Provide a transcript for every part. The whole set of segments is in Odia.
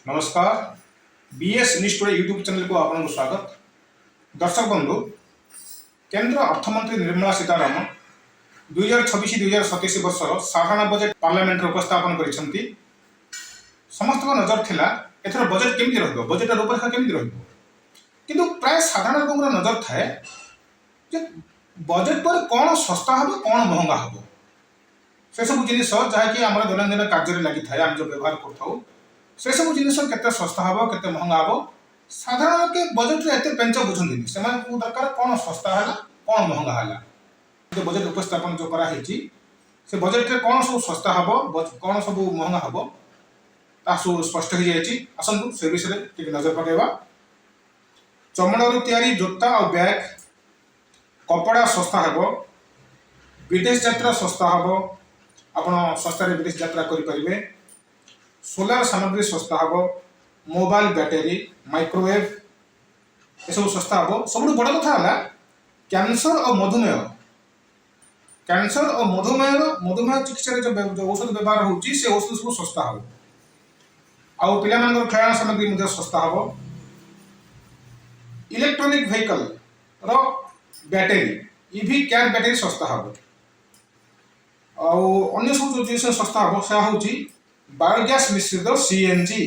ନମସ୍କାର, ବିଏସ୍ ନ୍ୟୁଜ୍ ଟୁଡେ ୟୁଟ୍ୟୁବ୍ ଚ୍ୟାନେଲକୁ ଆପଣଙ୍କୁ ସ୍ୱାଗତ। ଦର୍ଶକ ବନ୍ଧୁ, କେନ୍ଦ୍ର ଅର୍ଥମନ୍ତ୍ରୀ ନିର୍ମଳା ସୀତାରମଣ 2026-2027 ବର୍ଷର ସାଧାରଣ ବଜେଟ୍ ପାର୍ଲାମେଣ୍ଟରେ ଉପସ୍ଥାପନ କରିଛନ୍ତି। ସମସ୍ତଙ୍କ ନଜର ଥିଲା, ଏଥର ବଜେଟ୍ କେମିତି ରହିବ, ବଜେଟ୍ର ରୂପରେଖା କେମିତି ରହିବ। କିନ୍ତୁ ପ୍ରାୟ ସାଧାରଣ ଲୋକଙ୍କର ନଜର ଥାଏ ଯେ ବଜେଟ୍ ପରେ କ'ଣ ଶସ୍ତା ହେବ, କ'ଣ ମହଙ୍ଗା ହେବ। ସେସବୁ ଜିନିଷ ଯାହାକି ଆମର ଦୈନନ୍ଦିନ କାର୍ଯ୍ୟରେ ଲାଗିଥାଏ, ଆମେ ଯେଉଁ ବ୍ୟବହାର କରିଥାଉ, ସେସବୁ ଜିନିଷ କେତେ ଶସ୍ତା ହେବ, କେତେ ମହଙ୍ଗା ହେବ। ସାଧାରଣ ଲୋକେ ବଜେଟ୍ରେ ଏତେ ପେଞ୍ଚ ବୁଝନ୍ତିନି। ସେମାନଙ୍କୁ ଦରକାର କ'ଣ ଶସ୍ତା ହେଲା, କ'ଣ ମହଙ୍ଗା ହେଲା। ଯେଉଁ ବଜେଟ୍ ଉପସ୍ଥାପନ ଯେଉଁ କରାହେଇଛି, ସେ ବଜେଟ୍ରେ କ'ଣ ସବୁ ଶସ୍ତା ହେବ, କ'ଣ ସବୁ ମହଙ୍ଗା ହେବ, ତାହା ସବୁ ସ୍ପଷ୍ଟ ହେଇଯାଇଛି। ଆସନ୍ତୁ, ସେ ବିଷୟରେ ଟିକେ ନଜର ପକାଇବା। ଚମଡ଼ାରୁ ତିଆରି ଜୋତା ଆଉ ବ୍ୟାଗ୍, କପଡ଼ା ଶସ୍ତା ହେବ। ବିଦେଶ ଯାତ୍ରା ଶସ୍ତା ହେବ, ଆପଣ ଶସ୍ତାରେ ବିଦେଶ ଯାତ୍ରା କରିପାରିବେ। ସୋଲାର ସାମଗ୍ରୀ ଶସ୍ତା ହେବ। ମୋବାଇଲ ବ୍ୟାଟେରୀ, ମାଇକ୍ରୋୱେଭ୍ ଏସବୁ ଶସ୍ତା ହେବ। ସବୁଠୁ ବଡ଼ କଥା ହେଲା କ୍ୟାନ୍ସର ଓ ମଧୁମେହ। କ୍ୟାନ୍ସର ଓ ମଧୁମେହ ଚିକିତ୍ସାରେ ଯେଉଁ ଔଷଧ ବ୍ୟବହାର ହେଉଛି, ସେ ଔଷଧ ସବୁ ଶସ୍ତା ହେବ। ଆଉ ପିଲାମାନଙ୍କର ଖେଳଣା ସାମଗ୍ରୀ ମଧ୍ୟ ଶସ୍ତା ହେବ। ଇଲେକ୍ଟ୍ରୋନିକ୍ ଭେହିକଲର ବ୍ୟାଟେରୀ, ଇଭି କାର୍ ବ୍ୟାଟେରୀ ଶସ୍ତା ହେବ। ଆଉ ଅନ୍ୟ ସବୁ ଯେଉଁ ଜିନିଷ ଶସ୍ତା ହେବ, ସେହା ହେଉଛି ବାୟୋଗ୍ୟାସ୍ ମିଶ୍ରିତ ସିଏନଜି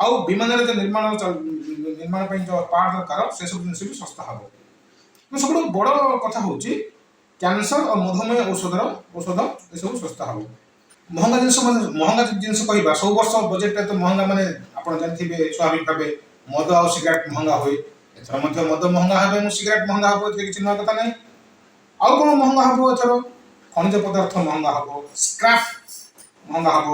ଆଉ ବିମାନରେ ଯେଉଁ ନିର୍ମାଣ ପାଇଁ ଯେଉଁ ପାର୍ଟ ଦରକାର, ସେସବୁ ଜିନିଷ ବି ଶସ୍ତା ହେବ। କିନ୍ତୁ ସବୁଠୁ ବଡ଼ କଥା ହେଉଛି କ୍ୟାନ୍ସର ଓ ମଧୁମେହ ଔଷଧ ଏସବୁ ଶସ୍ତା ହେବ। ମହଙ୍ଗା ଜିନିଷ ମଧ୍ୟ, ମହଙ୍ଗା ଜିନିଷ କହିବା, ସବୁ ବର୍ଷ ବଜେଟରେ ତ ମହଙ୍ଗା ମାନେ ଆପଣ ଜାଣିଥିବେ, ସ୍ୱାଭାବିକ ଭାବେ ମଦ ଆଉ ସିଗାରେଟ ମହଙ୍ଗା ହୁଏ। ଏଥର ମଧ୍ୟ ମଦ ମହଙ୍ଗା ହେବ ଏବଂ ସିଗାରେଟ ମହଙ୍ଗା ହେବ, ଏଥିରେ କିଛି ନୂଆ କଥା ନାହିଁ। ଆଉ କ'ଣ ମହଙ୍ଗା ହେବ ଏଥର? ଖଣିଜ ପଦାର୍ଥ ମହଙ୍ଗା ହେବ, ସ୍କ୍ରାପ୍ ମହଙ୍ଗା ହେବ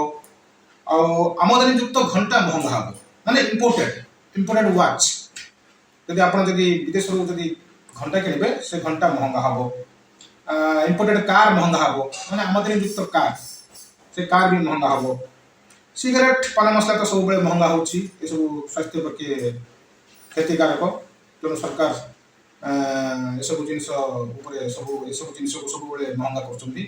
ଆଉ ଆମଦାନୀ ଯୁକ୍ତ ଘଣ୍ଟା ମହଙ୍ଗା ହେବ, ମାନେ ଇମ୍ପୋର୍ଟେଡ୍ ୱାଚ୍। ଯଦି ଆପଣ ଯଦି ବିଦେଶରୁ ଯଦି ଘଣ୍ଟା କିଣିବେ, ସେ ଘଣ୍ଟା ମହଙ୍ଗା ହେବ। ଇମ୍ପୋର୍ଟେଡ୍ କାର୍ ମହଙ୍ଗା ହେବ, ମାନେ ଆମଦାନୀ ଯୁକ୍ତ କାର୍, ସେ କାର୍ ବି ମହଙ୍ଗା ହେବ। ସିଗାରେଟ, ପାନ ମସଲା ତ ସବୁବେଳେ ମହଙ୍ଗା ହେଉଛି। ଏସବୁ ସ୍ୱାସ୍ଥ୍ୟ ପକ୍ଷେ କ୍ଷତିକାରକ। ତେଣୁ ସରକାର ଏସବୁ ଜିନିଷ ଉପରେ ସବୁ ଏସବୁ ଜିନିଷକୁ ସବୁବେଳେ ମହଙ୍ଗା କରୁଛନ୍ତି।